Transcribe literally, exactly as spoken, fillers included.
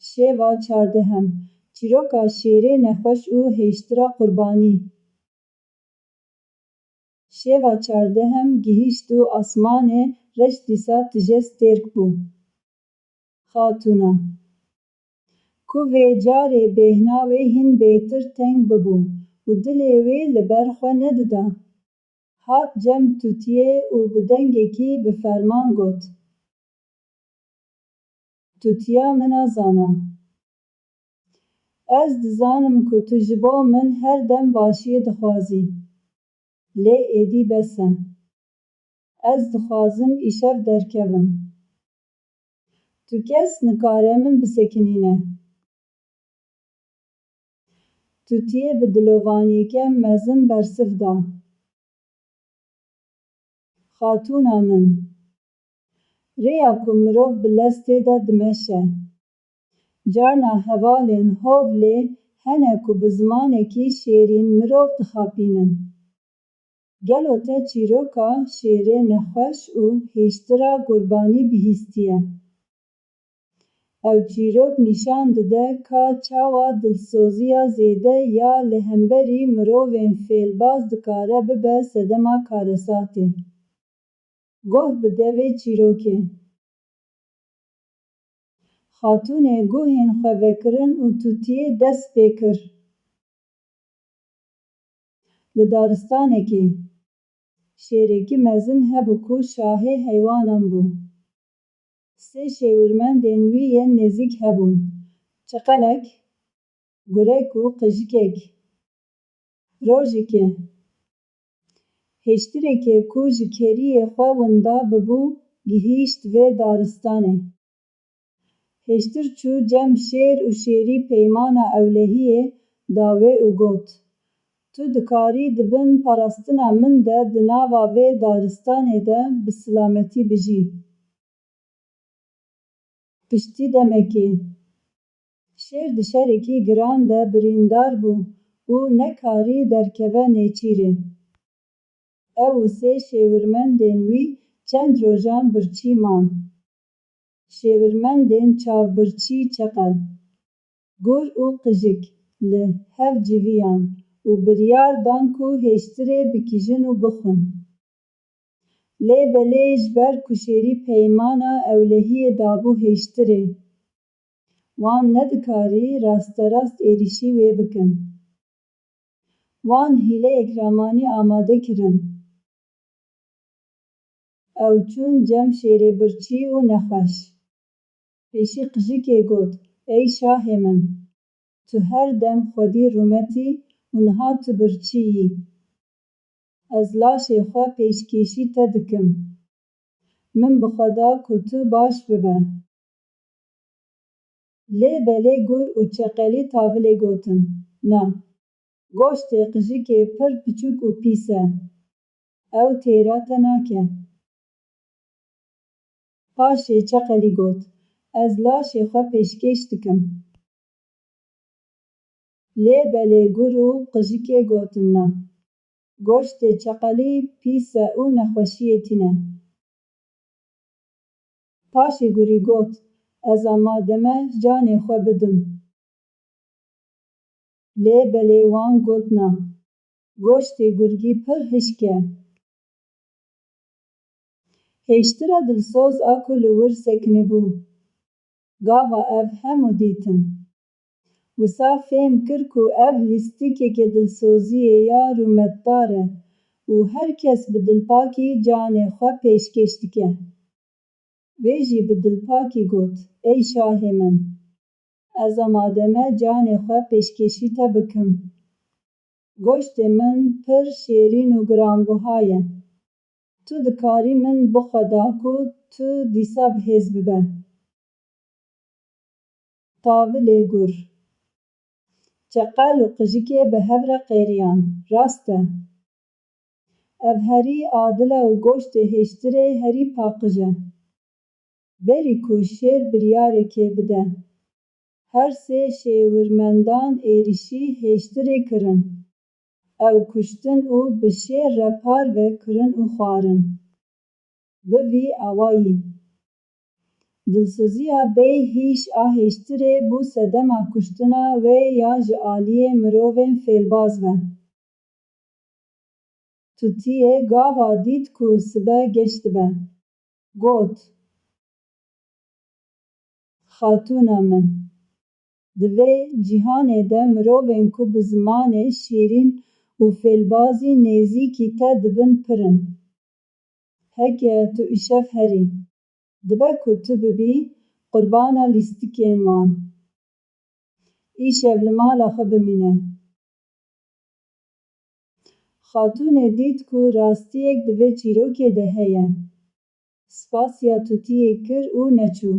Şeva çardehem. Çîroka şêrê nexweş û hêştira qurbanî. Şeva çardehem gihîşt û asmanê reş dîsa tije stêrk bû. Xatûna. Ku vê carê bêhna wê hîn bêtir teng bibû û dilê wê li ber xwe nedida. Hat cem Tutiyê û bi dengekî bi ferman got: Tutiya min a zana. Ez dizanim ku tu ji bo min her dem başiyê dixwazî. Lê êdî bes e. Ez dixwazim îşev derkevim. Tu kes nikare min bisekinîne. Tutiyê bi dilovaniyeke mezin bersiv da. Xatûna min, rêya ku mirov bi lez tê de dimeşe. Carna hevalên hov lê hene ku bi zimanekî şêrîn mirov dixapînin. Gelo te çîroka şêrê nexweş û hêştira qurbanî bihîstiye? Ew çîrok nîşan dide ka çawa dilsoziya zêde ya li hemberî mirovên fêlbaz dikare bibe sedema karesatê. Guh bide vê çîrokê. Xatûnê guhên xwe vekirin û Tutiyê dest pê kir. Li daristanekê şêrekî mezin hebû ku şahê heywanan bû. Sê şêwirmendên wî yên nêzîk hebûn: çeqelek, gurek û qijikek. Rojekê, hêştireke ku ji keriyê xwe winda bibû, gihîşt vê daristanê. Hêştir çû cem şêr û şêrî peymana ewlehiyê da wê û got: Tu dikarî di bin parastina min de di nava vê daristanê de bi silametî bijî. Piştî demekê, şêr di şerekî giran de birîndar bû û nekarî derkeve nêçîrê. Ew û sê şêwirmendên wî çend rojan birçî man. Şêwirmendên çavbirçî çeqel, gur û qijik li hev civiyan û biryar dan ku hêştirê bikijin û bixwin. Lê belê ji ber ku şêrî peymana ewlehiyê dabû hêştirê, wan nedikarî rasterast êrîşî wê bikin. Wan hîleyek ramanî amade kirin. Ew çûn cem şêrê birçî û nexweş. Pêşî qijikê got: Ey şahê min, tu her dem xwedî rûmet î û niha tu birçî yî. Ez laşê xwe pêşkêşî te dikim. Min bi xwe da ku tu baş bibe. Lê belê gur û çeqelî tavilê gotin: Na, goştê qijikê pir piçûk û pîs e. Ew têra te nake. Paşê çeqelî got: Ez laşê xwe pêşkêş dikim. Lê belê gur û qijikê gotin: Na, goştê çeqelî pîs e û nexweşiyê tîne. Paşê gurî got: Ez amade me canê xwe bidim. Lê belê wan got: Na, goştê gurgî pir hişk e. Hêştira dilsoz a ku li wir sekinibû, gava ev hemû dîtin. Wisa fêm kir ku ev lîstikeke dilsoziyê ya rûmetdar e û her kes bi dilpakî canê xwe pêşkêş dike. Wê jî bi dilpakî got: Ey şahê min, ez amade me canê xwe pêşkêşî te bikim. Goştê min pir şêrîn û giranbuha ye. Tu dikarî min bi xwe da ku tu dîsa bi hêz bibe. Tavilê gur. Çeqel û qijikê bi hev re qêriyan. Rast e. Ev herî adil e û goştê hêştirê herî paqij e. Berî ku şêr biryarekê bide, her sê şêwirmendan êrîşî hêştirê kirin. Ew kuştin û bi şêr re parve kirin û xwarin. Bi vî awayî, Dilsoziya bê hîş a hêştirê bû sedema kuştina wê ya ji aliyê mirovên fêlbaz ve. Tutiyê gava dît ku sibe geş dibe. Got: Xatûna min, di vê cîhanê de mirovên ku bi zimanê şîrîn û fêlbazî nêzîkî te dibin pir in. Heke tu îşev herî, dibe ku tu bibî qurbana lîstikên wan. Îşev li mala xwe bimîne. Xatûnê dît ku rastiyek di vê çîrokê de heye. Spasiya tutiyê kir û neçû.